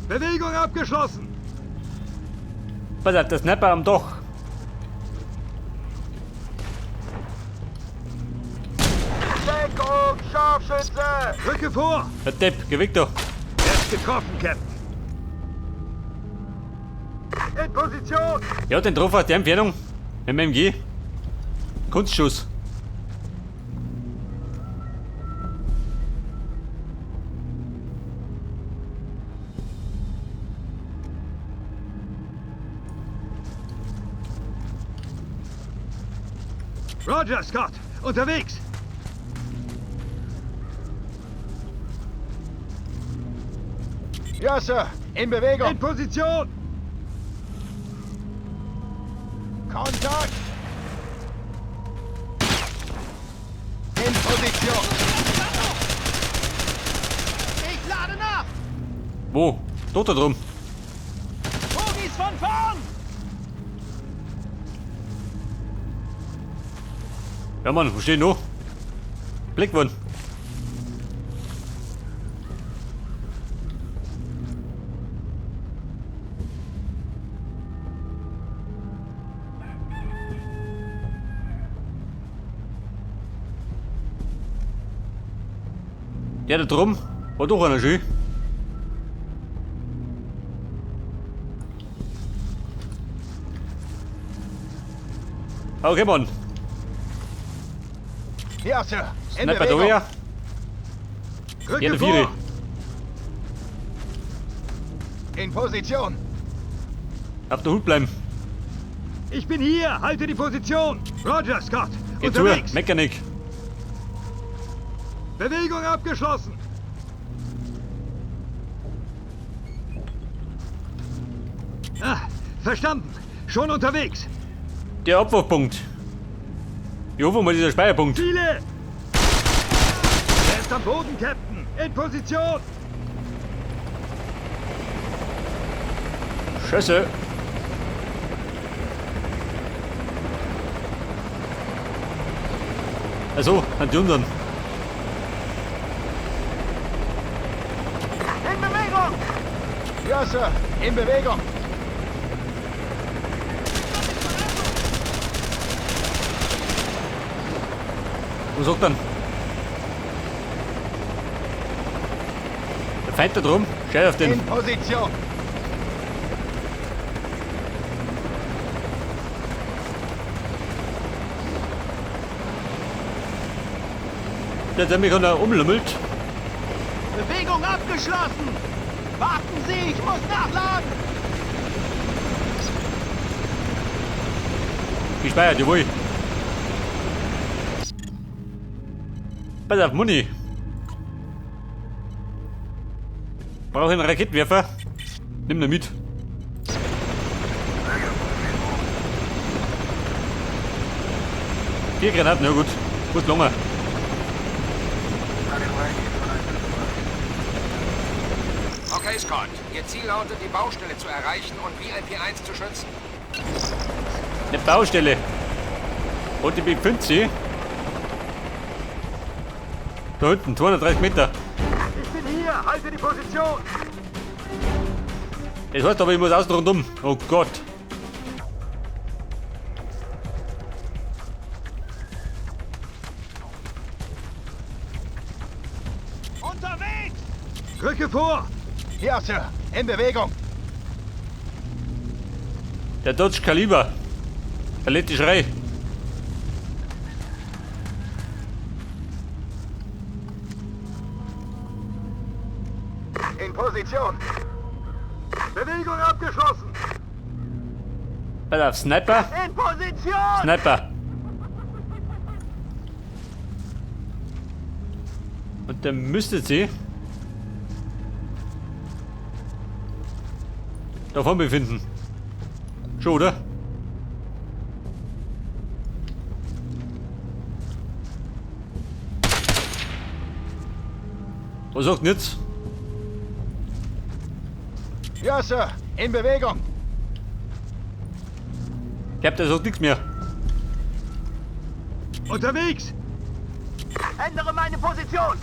Bewegung abgeschlossen. Pass auf, der Sniper am Dach. Deckung, Scharfschütze! Rücke vor. Der Depp, geh weg da. Er ist getroffen, Captain. In Position. Ja, den Treffer, der Entfernung. MMG. Kunstschuss. Roger, Scott. Unterwegs. Ja, Sir. In Bewegung. In Position. Kontakt! In Position. Ich lade nach! Wo? Dort da drum. Bogies von vorn! Ja, Mann, wo steht noch? Blick worden. Der da drum war doch einer schön. Okay, Mann. Ja, Sir. In Sniper da Bewegung. her. Rücke Ja, der vor. Viere. In Position. Auf der Hut bleiben. Ich bin hier. Halte die Position. Roger, Scott. Geh zu. Unterwegs. Mechanik. Bewegung abgeschlossen. Ah, verstanden. Schon unterwegs. Der Abwurfpunkt. Ich hoffe mal, dieser Speicherpunkt. Ziele! Er ist am Boden, Captain. In Position. Scheiße. Also, an die anderen. In Bewegung! Ja, Sir. In Bewegung. Wo sagt dann? Der Feind da drum. Scheiß auf den. In Position. Der mich einer umlümmelt. Bewegung abgeschlossen! Warten Sie, ich muss nachladen! Gespeichert, jawohl. Pass auf, Muni. Brauche ich einen Raketenwerfer? Nimm ihn mit. Vier Granaten, ja gut. Gut lange. Okay, Scott. Ihr Ziel lautet, die Baustelle zu erreichen und VIP 1 zu schützen. Eine Baustelle. Und die befindet sich da hinten, 230 Meter. Ich bin hier. Halte die Position. Das heißt aber, ich muss außen rundum. Oh Gott. Unterwegs! Rücke vor. Ja, Sir. In Bewegung. Der Dodge Kaliber. Der lädt die Schrei. In Position. Bewegung abgeschlossen. Pass auf, Sniper. In Position! Sniper. Und der müsste sie davon befinden. Schon, oder? Was sagt denn jetzt? Ja, Sir. In Bewegung. Ich glaub, der sagt nichts mehr. Unterwegs. Ändere meine Position!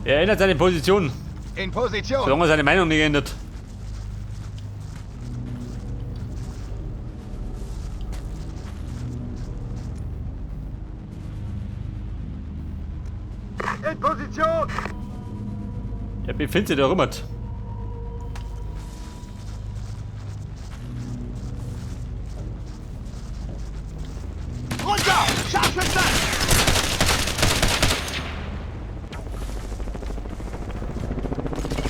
Er ändert seine Position. In Position. Solange er seine Meinung nicht ändert. In Position! Der befindet sich da rum. Runter! Scharfschütze!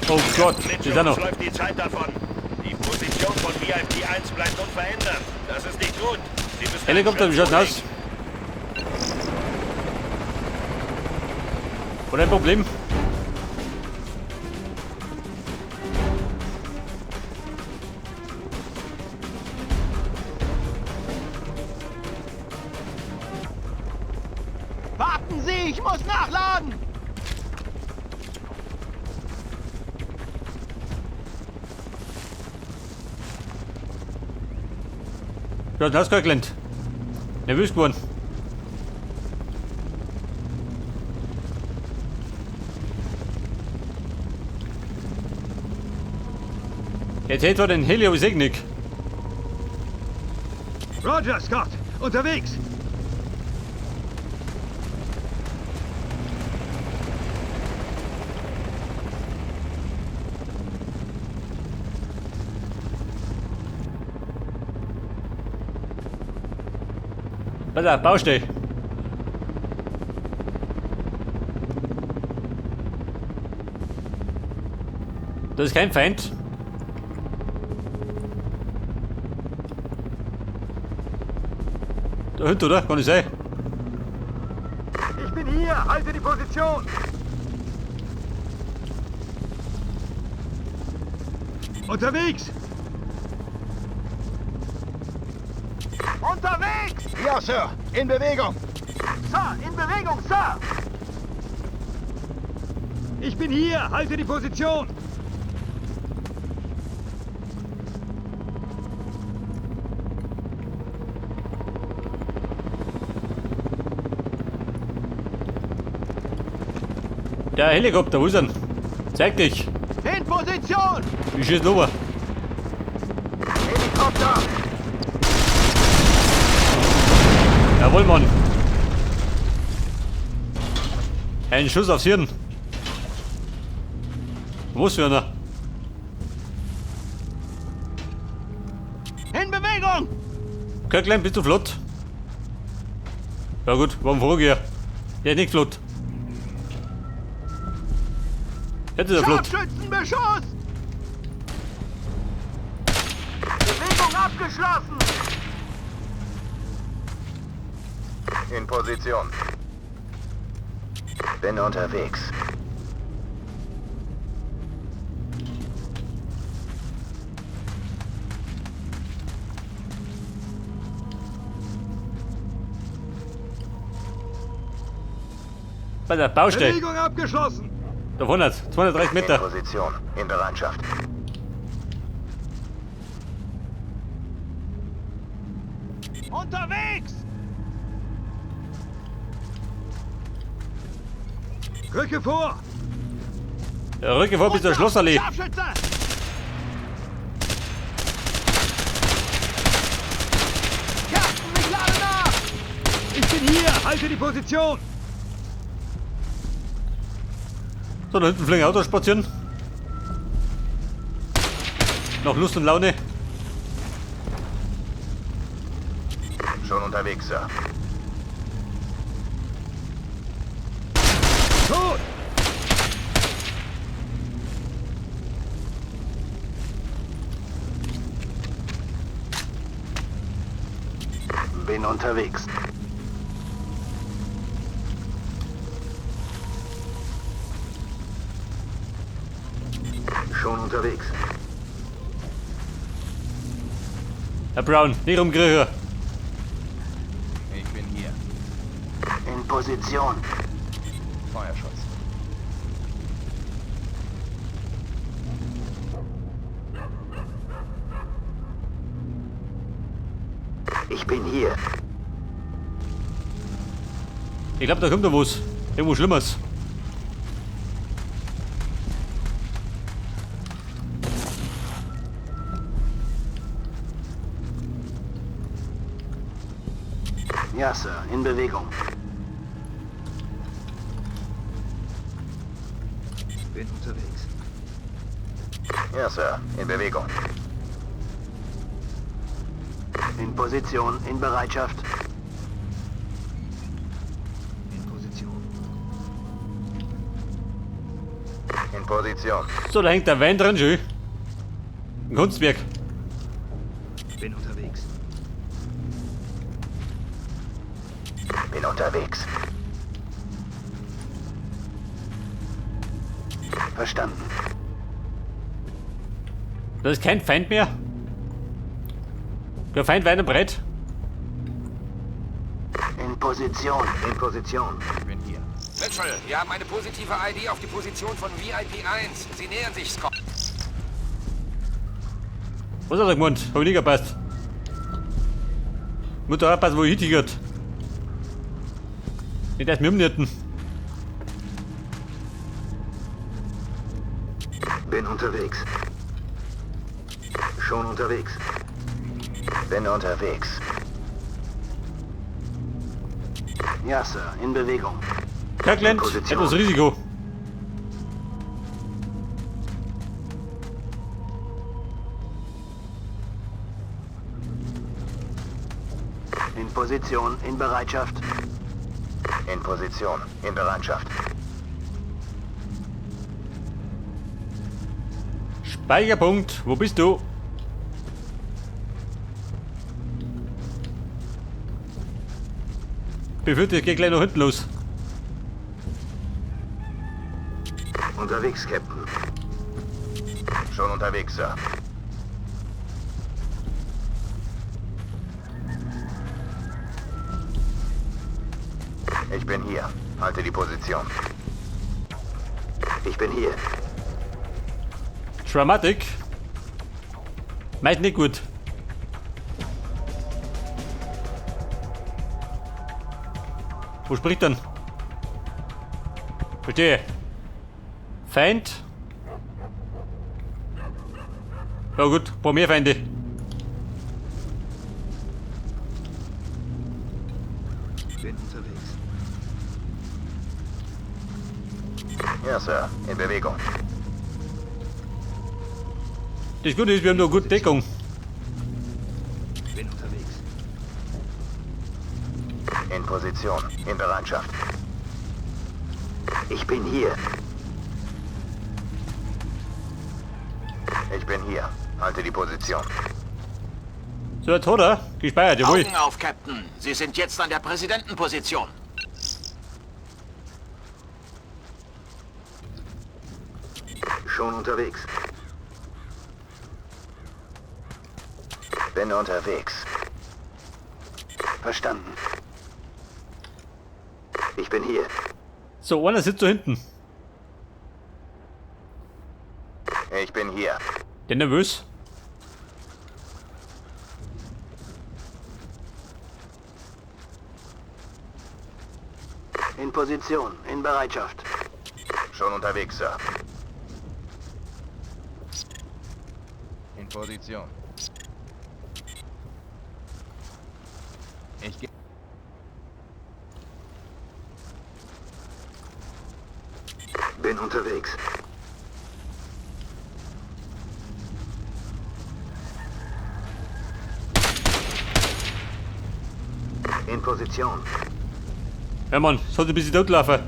Oh Gott, die Mitchell, sind uns noch. läuft die Zeit davon. Die Position von VIP 1 bleibt unverändert. Das ist nicht gut. Sie müssen einen Helikopter, Schritt wie schaut's aus? vorlegen. Oder ein Problem? Warten Sie, ich muss nachladen! Du hast aus, Kirkland. Nervös geworden. Jetzt hätte er den Heli, aber ich seh nicht. Roger, Scott! Unterwegs! Pass auf, Baustelle. Das ist kein Feind. Da hinten, oder? Kann nicht sein. Ich bin hier! Halte die Position! Unterwegs! Unterwegs! Ja, Sir. In Bewegung. Sir, in Bewegung, Sir! Ich bin hier! Halte die Position! Der Helikopter, wo ist er denn? Zeig dich! In Position! Ich schieß rüber. Helikopter. Jawohl, Mann. Ein Schuss aufs Hirn. Wo ist einer? In Bewegung! Kirkland, bist du flott? Ja gut, warum frage ich? Der ist nicht flott. Jetzt ist er flott. Scharfschützenbeschuss! Bewegung abgeschlossen! In Position. Bin unterwegs. Bei der Baustelle. Bewegung abgeschlossen! Da vorne, 230 In Meter. Position. In Bereitschaft. Unterwegs! Rücke vor! Ja, rücke vor bis zur Schlossallee. Scharfschütze! Captain, ich lade nach! Ich bin hier! Halte die Position! So, da hinten fliegen Autos spazieren. Noch Lust und Laune. Schon unterwegs, Sir. Tot! Bin unterwegs. Schon unterwegs. Herr Brown, nicht rumkriechen. Ich bin hier. In Position. Feuerschutz. Ich bin hier. Ich glaube, da kommt noch was. Irgendwo Schlimmes. Ja, Sir. In Bewegung. Bin unterwegs. Ja, Sir. In Bewegung. In Position. In Bereitschaft. In Position. In Position. So, da hängt der Wein dran, schön. Ein Kunstwerk. Bin unterwegs. Bin unterwegs. Verstanden. Da ist kein Feind mehr. Der Feind weit und breit. In Position. In Position. Ich bin hier. Mitchell, wir haben eine positive ID auf die Position von VIP 1. Sie nähern sich, Scott. Was hat er gemeint? Hab ich nicht gepasst. Muss da aufpassen, wo ich hintigert. Nicht erst mit umnirten. Bin unterwegs. Schon unterwegs. Bin unterwegs. Ja, Sir. In Bewegung. Kirkland, Position. etwas Risiko. In Position. In Bereitschaft. In Position. In Bereitschaft. Speicherpunkt, wo bist du? Befürchte, es geht gleich noch hinten los. Unterwegs, Captain. Schon unterwegs, Sir. Ich bin hier. Halte die Position. Ich bin hier. Dramatic. Meist nicht gut. Wo spricht denn? Verstehe. Feind. Ja gut, paar mehr Feinde. Bin unterwegs. Ja, Sir. In Bewegung. Das Gute ist, wir haben noch gute Deckung. Bin unterwegs. In Position. In Bereitschaft. Ich bin hier. Ich bin hier. Halte die Position. So, jetzt hat er gespeichert, jawohl. Augen auf, Captain. Sie sind jetzt an der Präsidentenposition. Schon unterwegs. Bin unterwegs. Verstanden. Ich bin hier. So, einer sitzt da hinten. Ich bin hier. Der nervös. In Position. In Bereitschaft. Schon unterwegs, Sir. In Position. Ich gehe. Bin unterwegs. In Position. Ja Mann, sollte ein bisschen totlaufen.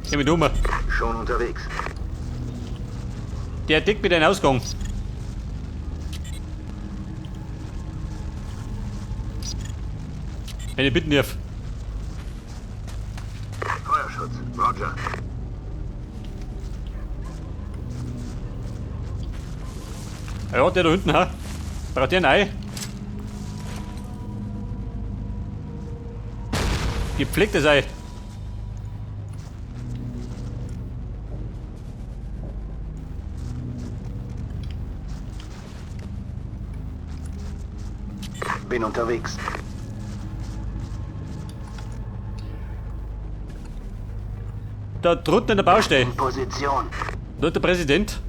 Geh mit um. Schon unterwegs. Der deckt mit einem Ausgang. Wenn ich bitten darf. Feuerschutz. Roger. Ja, der da hinten, ha? Braucht der ein Ei? Gepflegtes Ei. Bin unterwegs. Da drunten in der Baustelle. In Position. Dort der Präsident.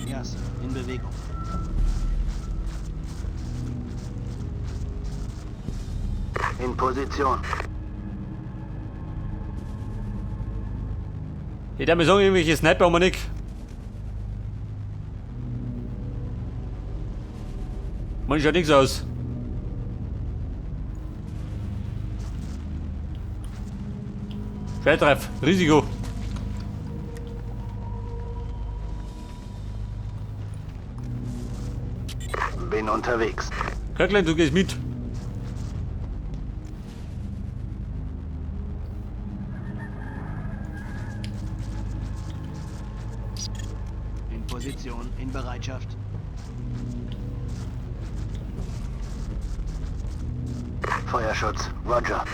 Ja, Sir. In Bewegung. In Position. Ich darf mir sagen, irgendwelche Sniper haben wir nicht. Man schaut nichts aus. Scheiß Risiko. Bin unterwegs. Kirkland, du gehst mit. In Position. In Bereitschaft. Feuerschutz. Roger.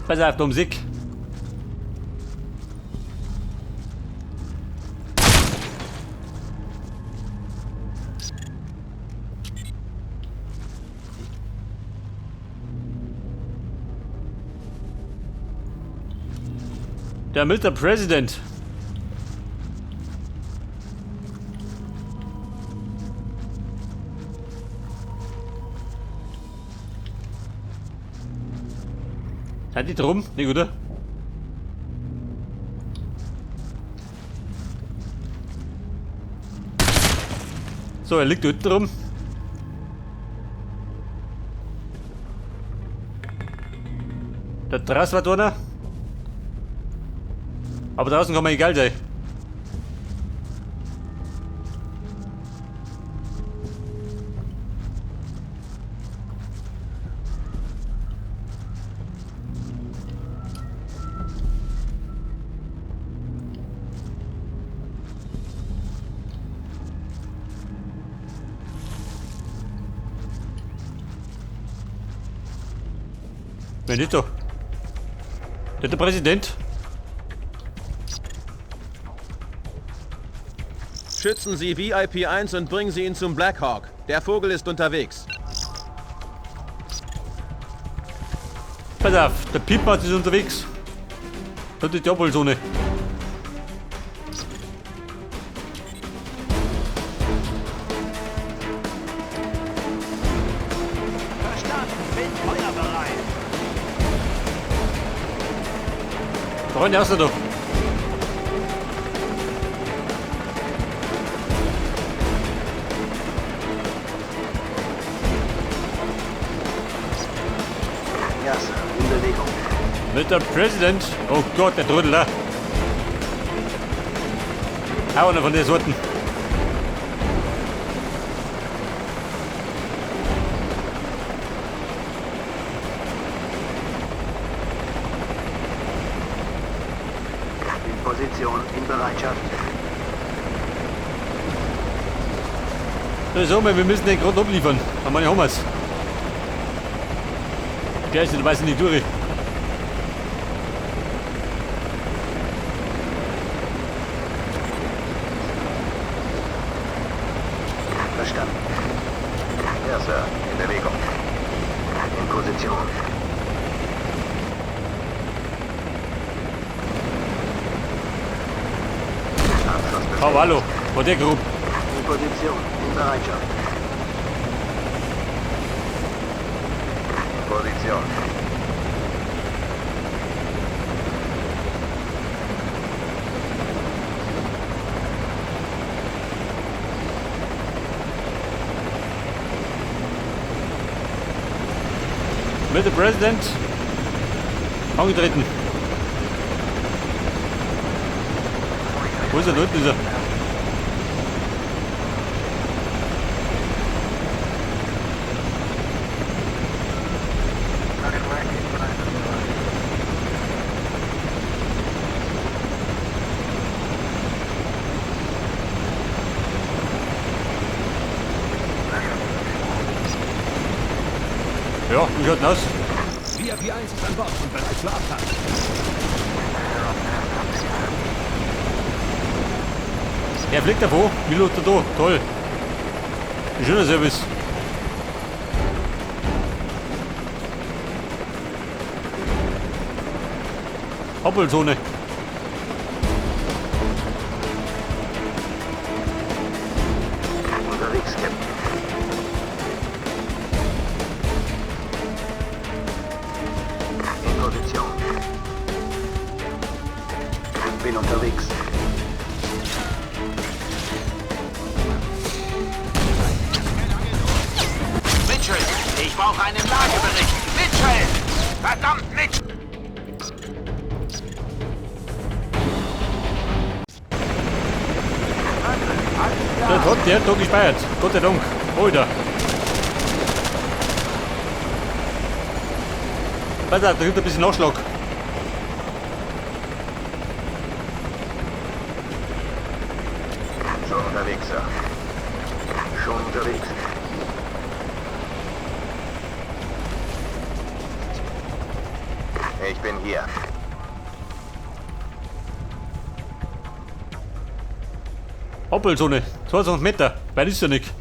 Pass auf, Domsik. Der Mr. President. Seid die drum? Nicht, oder? So, er liegt unten rum. Der Drass war da. Aber draußen kann man egal sein. Wer nicht da? Der Präsident. Schützen Sie VIP 1 und bringen Sie ihn zum Blackhawk. Der Vogel ist unterwegs. Pass auf, der Pippert ist unterwegs. Das ist die Abholzone. Verstanden. Bin feuerbereit. Freunde, raus da. Ja, Sir. In Bewegung. Mr. President. Oh Gott, der Trödel da. Auch einer von der Sorten. In Position. In Bereitschaft. So, wir müssen den gerade abliefern. An meine Hommers. Der ist, du weißt nicht durch. Verstanden. Ja, Sir. In Bewegung. In Position. Abschuss Oh, bestätigt. hallo. War der grob. In Position. In Bereitschaft. In Position. Mr. President. Angetreten. Wo ist er? Da unten ist er. schaut denn aus? VIP 1 ist an Bord und bereit zur Abfahrt. Er fliegt davon, wie läuft er da? Toll. Ein schöner Service. Abholzone. Unterwegs, Captain. In Position. Bin unterwegs. Mitchell, ich brauche einen Lagebericht. Mitchell! Verdammt, Mitchell! Das hat der da gespeichert. Gott sei Dank. Alter. Pass auf, da gibt ein bisschen Nachschlag. Schon unterwegs, Sir. Schon unterwegs. Ich bin hier. Abholzone, 20 Meter, weit ist ja nicht.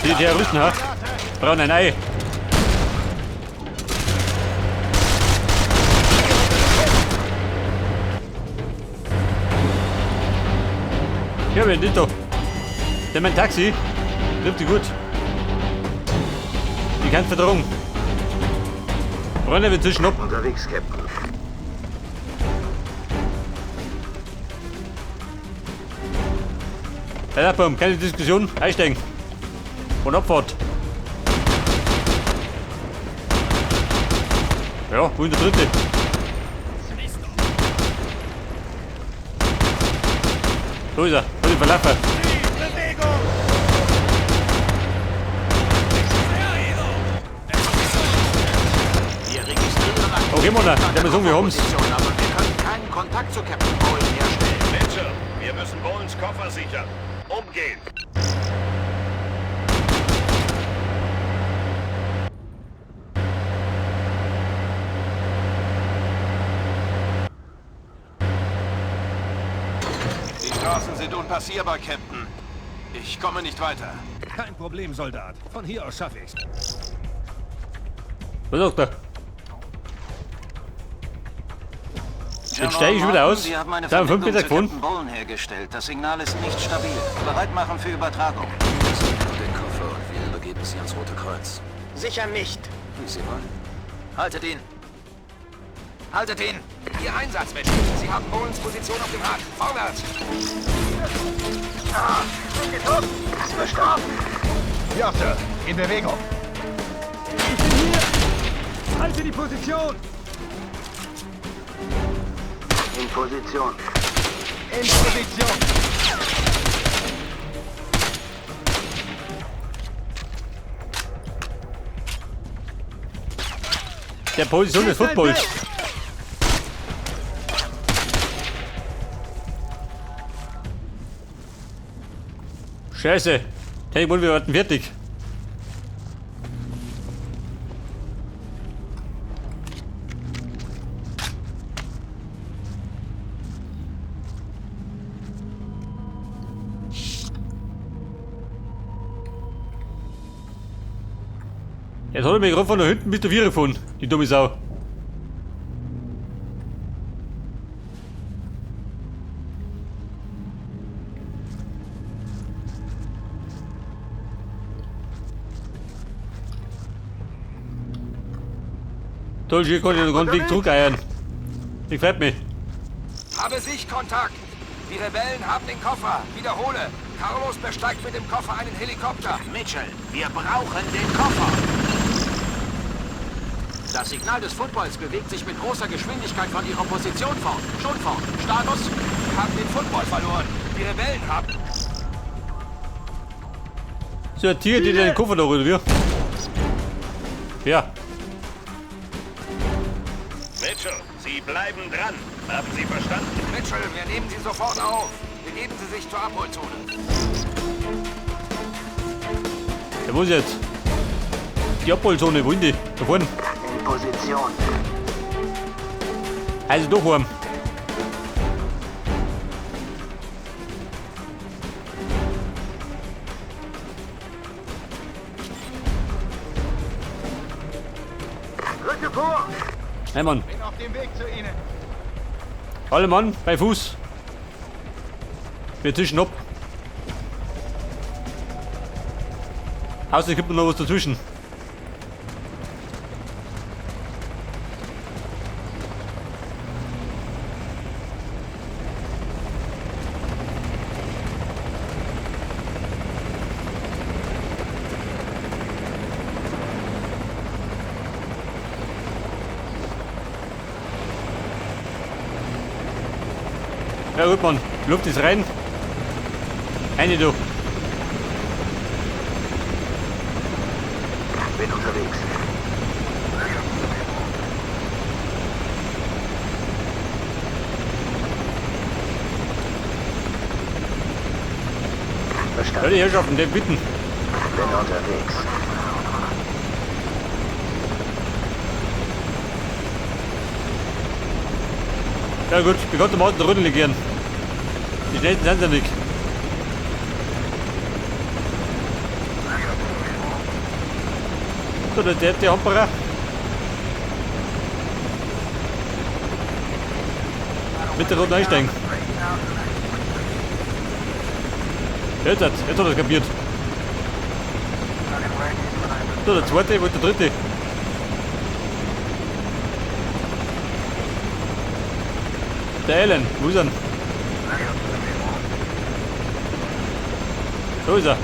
Die Terroristen, ha? Brauchen ein Ei. Ja, wer ist da? Der mein Taxi. Trifft die gut. Die kannst verdrungen. Freunde, wir zwischen ab. Unterwegs, Captain. Ja, keine Diskussion. Einsteigen. Und Abfahrt. Ja, wo ist der dritte? So ist er. Hol ihn verlaufen. Okay, Mona, der muss sagen, wir haben's. Aber wir können keinen Kontakt zu Captain Bowen herstellen. Mitchell, wir müssen Bowens Koffer sichern. Umgehend. Die Straßen sind unpassierbar, Captain. Ich komme nicht weiter. Kein Problem, Soldat. Von hier aus schaffe ich's. Was sagt er? Jetzt steige ich wieder aus. Sie haben eine Da haben 5 Verbindung Meter zu gefunden. Captain Bowen hergestellt. Das Signal ist nicht stabil. Bereit machen für Übertragung. Sie nehmen den Koffer und wir übergeben sie ans Rote Kreuz. Sicher nicht. Wie Sie wollen. Haltet ihn! Haltet ihn! Ihr Einsatz, Mitchell. Sie haben Bowens Position auf dem Hart. Vorwärts! Verstanden. Ja, Sir. In Bewegung. Ich bin hier! Halte die Position! In Position. In Position. Der Position des Footballs. Scheiße. Hey, wir warten fertig. Jetzt hat er mich gerade von da hinten bis der Viere gefunden, die dumme Sau. Toll, hier konnte ich noch einen Weg zurückeiern. Ich freut mich. Habe Sichtkontakt! Die Rebellen haben den Koffer. Wiederhole. Carlos besteigt mit dem Koffer einen Helikopter. Mitchell, wir brauchen den Koffer. Das Signal des Footballs bewegt sich mit großer Geschwindigkeit von ihrer Position fort. Schon fort. Status? Wir haben den Football verloren. Die Rebellen haben... So, der Tiger, die den Koffer da oder wie? Ja. Mitchell, Sie bleiben dran. Haben Sie verstanden? Mitchell, wir nehmen Sie sofort auf. Begeben Sie sich zur Abholzone. Ja, wo ist jetzt? Die Abholzone, wo sind die? Da vorne. In Position. Also doch heim. Rücke vor! Hey Mann. Bin auf dem Weg zu Ihnen. Alle Mann, bei Fuß. Wir tischen ab. Außer gibt noch was dazwischen. Ja gut, Mann. Luft ist rein. Eine du. Bin unterwegs. Ja, Verstanden. die Herrschaften, den bitten. Bin unterwegs. Ja gut, wir konnten mal unten legieren. Die schnellsten sind sie nicht. So, der der Hamperer. Mit der Runde einsteigen. Jetzt hat er kapiert. So, der zweite, wo ist der dritte? Der Alan, wo ist er? So ist er.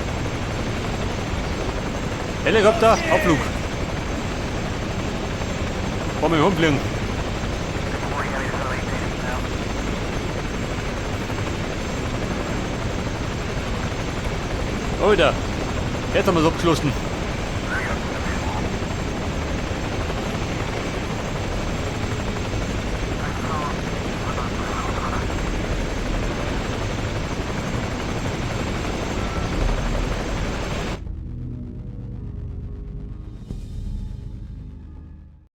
Helikopter, Abflug. Wollen wir rumfliegen? Oh, da. Jetzt haben wir es abgeschlossen.